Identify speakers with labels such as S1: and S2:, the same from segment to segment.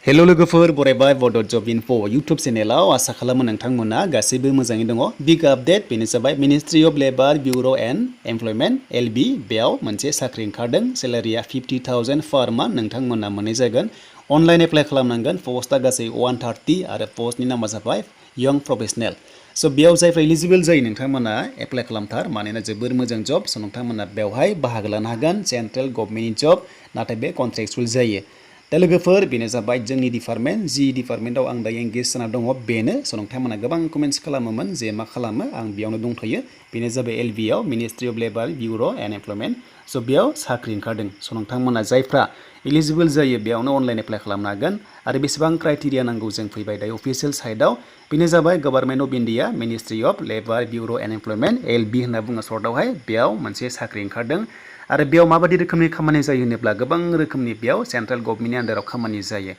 S1: hello लोगोफोर बरायबाय Bodojobinfo YouTube चेनेलाव आसा खालामो नोंथांमोना गासैबो मोजाङै दङ बिग आपडेट बेनो जाबाय ministry of labour bureau and employment LB बेयाव मोनसे साख्रि ओंखारदों सेलारिया 50,000 पार मान्थ नोंथांमोना मोननाय जागोन अनलाइन एप्लाइ खालामनांगोन पोस्टआ गासै 130 आरो पोस्टनि नामा जाबाय यंग प्रोफेशनेल स' बेयाव जायफ्रा एलिजिबल जायो नोंथांमोना एप्लाइ खालामथार मानोना जोबोर मोजां जब स' नोंथांमोना बेवहाय बाहागो लानो हागोन सेन्ट्रेल गभर्नमेन्टनि जब नाथाय बे कन्ट्रेक्चुअल जायो दा लोगोफोर बेनो जाबाय जोंनि डिपार्टमेन्ट जि डिपार्टमेन्टआव आं दायो एंगेज जाना दङ बेनो स' नोंथांमोना गोबां कमेन्ट्स खालामोमोन जे मा खालामो आं बेयावनो दंथ'यो बेनो जाबाय LB आव ministry of labour bureau and employment स' बेयाव साख्रि ओंखारदों स' नोंथांमोना जायफ्रा एलिजिबल जायो बेयावनो अनलाइन एप्लाइ खालामनो हागोन आरो बेसेबां क्राइटेरिया नांगौ जों फैबाय दायो अफिसियेल साइटआव बेनो जाबाय government of India ministry of labour bureau and employment LB होनना बुङो सर्टआवहाय बेयाव मोनसे साख्रि ओंखारदों आरो बेयाव माबायदि रोखोमनि खामानि जायो होनोब्ला गोबां रोखोमनि बेयाव सेन्ट्रेल गभर्नमेन्टनि आन्डाराव खामानि जायो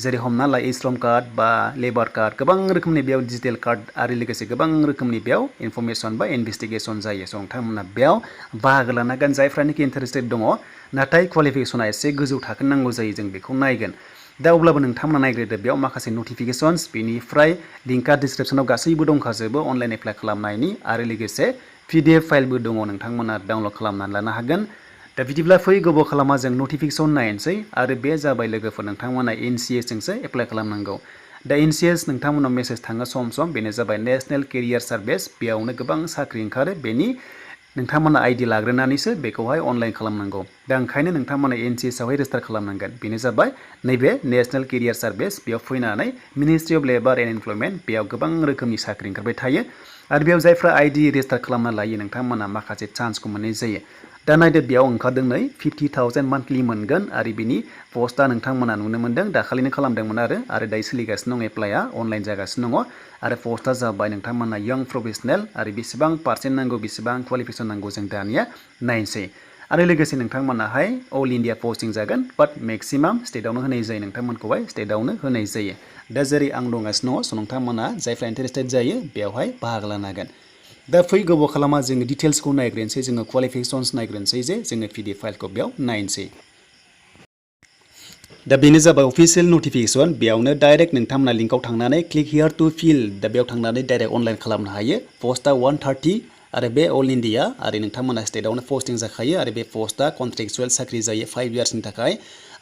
S1: जेरै हमना ला श्रम कार्ड बा लेबार कार्ड गोबां रोखोमनि बेयाव डिजिटेल कार्ड आरो लोगोसे गोबां रोखोमनि बेयाव इनफरमेसन बा इनभेस्टिगेसन जायो स' नोंथांमोना बेयाव बाहागो लानो हागोन जायफ्रानोखि इन्टारेस्टेड दङ नाथाय क्वालिफिकेसना एसे गोजौ थाखोनि नांगौ जायो जों बेखौ नायगोन दा अब्लाबो नोंथांमोना नायग्रोदो बेयाव माखासे नटिफिकेसन्स बेनिफ्राय लिंकआ डिसक्रिपसनाव गासैबो दंखाजोबो अनलाइन एप्लाइ खालामनायनि आरो लोगोसे PDF फाइलबो दङ नोंथांमोना डाउनलड खालामनानै लानो हागोन दा बिदिब्ला फै गोबाव खालामा जों नटिफिकेसन नायनोसै आरो बे जाबाय लोगोफोर नोंथांमोना NCS जोंसो एप्लाइ खालामनांगौ दा NCS नोंथांमोनाव मेसेज थाङो सम बेनो जाबाय नेशनेल केरियार सार्भिस बेयावनो गोबां साख्रि ओंखारो बेनि नोंथांमोना ID लाग्रोनानैसो बेखौहाय अनलाइन खालामनांगौ दा ओंखायनो नोंथांमोना NCS आवहाय रेजिस्टार खालामनांगोन बेनो जाबाय नैबे नेशनेल केरियार सार्भिस बेयाव फैनानै ministry of labour and employment बेयाव गोबां रोखोमनि साख्रि ओंखारबाय थायो आरो बेयाव जायफ्रा ID रेजिस्टार खालामना लायो नोंथांमोना माखासे चान्सखौ मोननाय जायो दा नायदो बेयाव ओंखारदों नै 50,000 मान्थलि मोनगोन आरो बिनि पस्टआ नोंथांमोना नुनो मोन्दों दाखालिनो खालामदोंमोन आरो दायो सोलिगासिनो दं एप्लाइआ अनलाइन जागासिनो दङ आरो पस्टआ जाबाय नोंथांमोना यंग प्रोफेशनेल आरो बेसेबां पार्सेन्ट नांगौ बेसेबां क्वालिफिकेसन नांगौ जों दानिया नायनोसै आरो लोगोसे नोंथांमोनाहाय अल इन्डिया पस्टिं जागोन बाट मेक्सिमाम स्टेटआवनो होनाय जायो नोंथांमोनखौहाय स्टेटआवनो होनाय जायो दा जेरै आं दंगासिनो दङ स' नोंथांमोना जायफ्रा इन्टारेस्टेड जायो बेवहाय बाहागो लानो हागोन दा फै गोबाव खालामा जोङो डिटेल्सखौ नायग्रोनोसै जोङो क्वालिफिकेसन्स नायग्रोनोसै जे जोङो PDF फाइलखौ बेयाव नायनोसै दा बेनो जाबाय अफिसियेल नटिफिकेसन बेयावनो डाइरेक्ट नोंथांमोना लिंकआव थांनानै क्लिक हियार टु फिल दा बेयाव थांनानै डाइरेक्ट अनलाइन खालामनो हायो पस्टआ 130 आरो बे अल इन्डिया आरो नोंथांमोना स्टेटआवनो पस्टिं जाखायो आरो बे पस्टआ कन्ट्रेक्चुअल साख्रि जायो 5 इयार्सनि थाखाय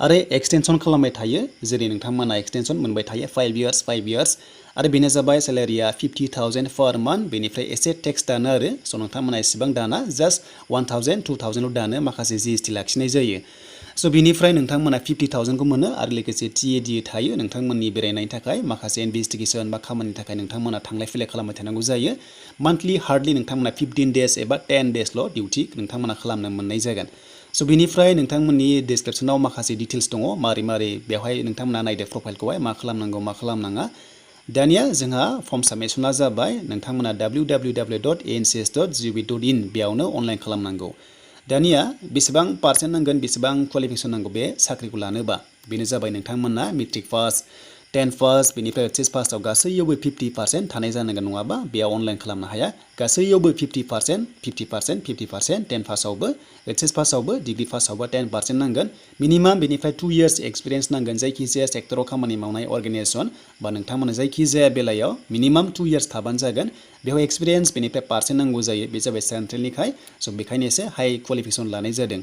S1: आरो एक्सटेनसन खालामबाय थायो जेरै नोंथांमोना एक्सटेनसन मोनबाय थायो 5 इयार्स आरो बेनो जाबाय सेलारिया 50,000 पार मान्थ बेनिफ्राय एसे टेक्स दानो आरो स' नोंथांमोना एसेबां दाना जास्ट 1,000 2,000 दानो माखासे GST लाखिनाय जायो स' बिनिफ्राय नोंथांमोना 50,000 खौ मोनो आरो लोगोसे TAD थायो नोंथांमोननि बेरायनायनि थाखाय माखासे इनभेस्टिगेसन बा खामानिनि थाखाय नोंथांमोना थांलाय फैलाय खालामबाय थानांगौ जायो मान्थलि हार्डलि नोंथांमोना 15 डेज एबा 10 डेजल' डिउटि नोंथांमोना खालामनो मोननाय जागोन स' बिनिफ्राय नोंथांमोननि डिसक्रिपसनाव माखासे डिटेल्स दङ मारै बेवहाय नोंथांमोना नायदो प्रफाइलखौहाय मा खालामनांगौ मा खालामनाङा दानिया जोंहा फर्म साबमिसना जाबाय नोंथांमोना www.ancs.gov.in बेयावनो अनलाइन खालामनांगौ दानिया बेसेबां पार्सेन्ट नांगोन बेसेबां क्वालिफिकेसन नांगौ बे साख्रिखौ लानोबा बेनो जाबाय नोंथांमोना मेट्रिक पास 10 पास बेनिफ्राय HS पासआव गासैयावबो 50% थानाय जानांगोन नङाबा बेयाव अनलाइन खालामनो हाया गासैयावबो 50% 10 पासआवबो HS पासआवबो डिग्री पासआवबो 10% नांगोन मिनिमाम बेनिफ्राय 2 इयार्स एक्सपिरियेन्स नांगोन जायखिजाया सेक्टराव खामानि मावनाय अर्गेनाइजेसन बा नोंथांमोना जायखिजाया बेलायाव मिनिमाम 2 इयार्स थाबानो जागोन बेयाव एक्सपिरियेन्स बेनिफ्राय पार्सेन्ट नांगौ जायो बे जाबाय सेन्ट्रेलनिखाय स' बेखायनो एसे हाई क्वालिफिकेसन लानाय जादों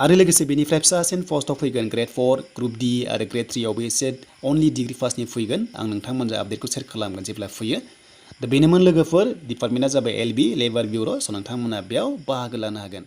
S1: आरो लोगोसे बेनिफ्राय फिसासिन पस्टआव फैगोन ग्रेड 4 ग्रुप D आरो ग्रेड 3 आवबो एसे अनलि डिग्री पासनि फैगोन आं नोंथांमोनजों आपडेटखौ शेयार खालामगोन जेब्ला फैयो दा बेनोमोन लोगोफोर डिपार्टमेन्टआ जाबाय LB लेबार ब्यूरो स' नोंथांमोना बेयाव बाहागो लानो हागोन